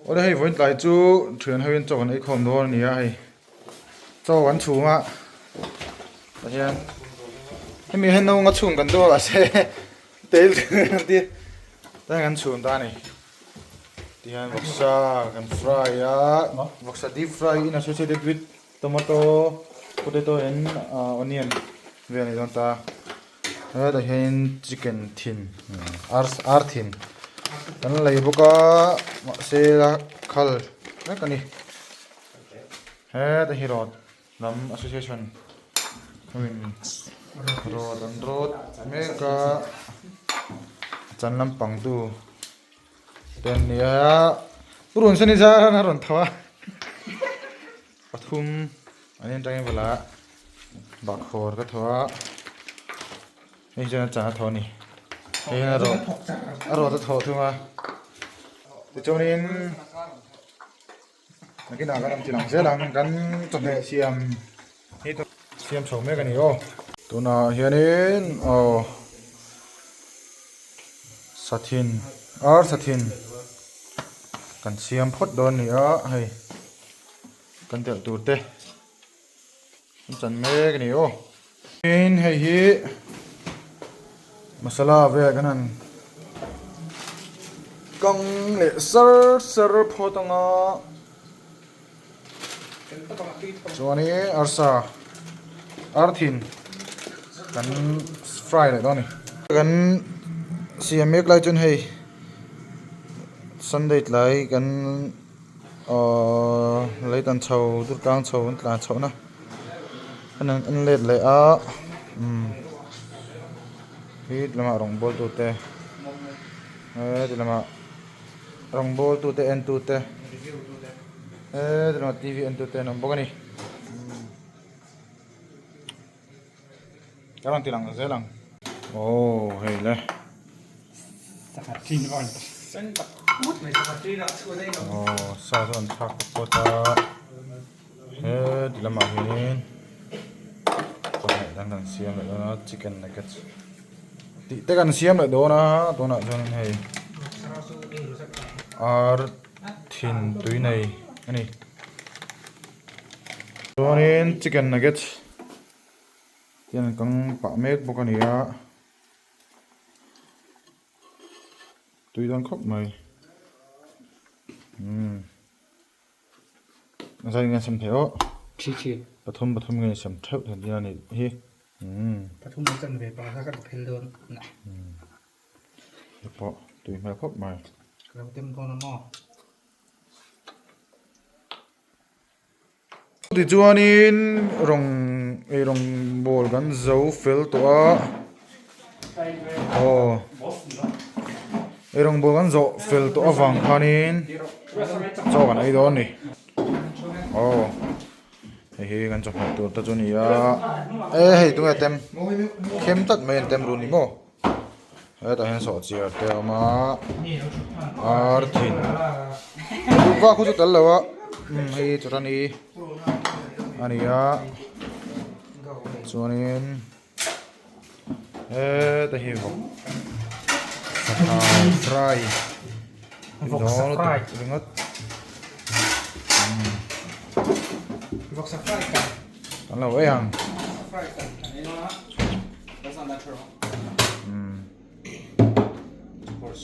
Awle hei vawiin tlai chu thian ho in chaw kan ei khawm dawn a ni a hei chaw kan chhum a tah hian hemi hian naupang a chhum kan tum a mahse tel an ti tah hian kan chhum ta a ni tihian vawksa kan fry a vawksa deep fry in associated with tomato potato and onion vel a ni dawn ta. Hetah hianin chicken thin ar ar thin kan lei bawk a mahse la khal vek a ni hetah hi rawt lam association hoin rawt an rawt mek a chan lampang tu te an ni a purun sen hi zan a rawn tho a pathum an intangin bulah Bakhaw ka thaw a, hei chuan a chan a thaw a ni. Hei hian a rawt a rawt a thaw thung a. Tichuanin nakinah kan rawn ti lang zel ang kan chawhmeh siam hi siam chho mek a ni aw. Tunah hianin aw sathin ar sathin kan siam phawt dawn a ni a hei kan telh tur te. An chan mek a ni aw. Tin hei hi masala vel kan han kang leh sar sar phawt ang a. Chuanin arsa arthin kan fry leh dawn a ni. Kan siam mek lai chuan hei Sunday tlai kan. Aww lei tan chho dur tlang chho an tlan chhoh na an han en let leh a umm hi lamah rawng bawl tu te heti lamah rawng bawl tu te en tu te heti lamah t v en tu te an awm bawk a ni ka rawn ti lang zel ang aw hei le aw sa chu an thlak phawt a heti lamah hianin chawhmeh dang kan siam leh dawn a chicken nuggets tih te kan siam leh dawn a tunah chuanin hei ar thin tui nei a ni chuanin chicken nuggets. Hian an kang pah mek bawk a ni a tui dawn khawp mai umm a zai nge a sem theih aw Thi thi pathum pathum nge sem theuh thei nia ni hi umm pathum an chan ve pah kha ka ti phel dawn umm hei pawh tui hmel khawp mai ka lo tem dawn a maw. Tichuanin rawng ei rawng bawl kan zo fel tawh a aw ei rawng bawl kan zawh fel tawh avang khanin chaw kan ei dawn a ni aw hei hi kan chawhmeh tur te chu a ni a e hei tunge tem khem tlat mai an tem run ni maw hetah hian sawhchiar te a awm a ar thin duhva khu chu tel lo a umm hei chawhani a ni a chuanin heta hi vawk sangha fry dawn lutuk ringawt kan lo ei ang.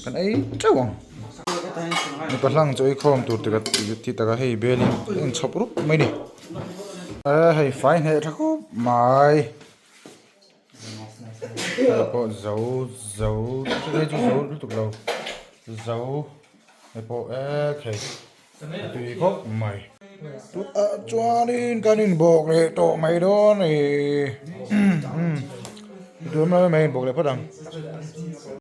Kan ei teuh ang. Mipa hlang chu ei khawm tur tika ti taka hei belin a inchhawp rup mai ni. Hei fai hneh tha khawp mai. Hei pawh zo zo hei chu zo lutuk lo zo hei pawh ek hei. Tui khawp mai. Tunah chuanin kan inbawk leh tawh mai dawn a ni. Tun mai mai inbawk leh phawt ang.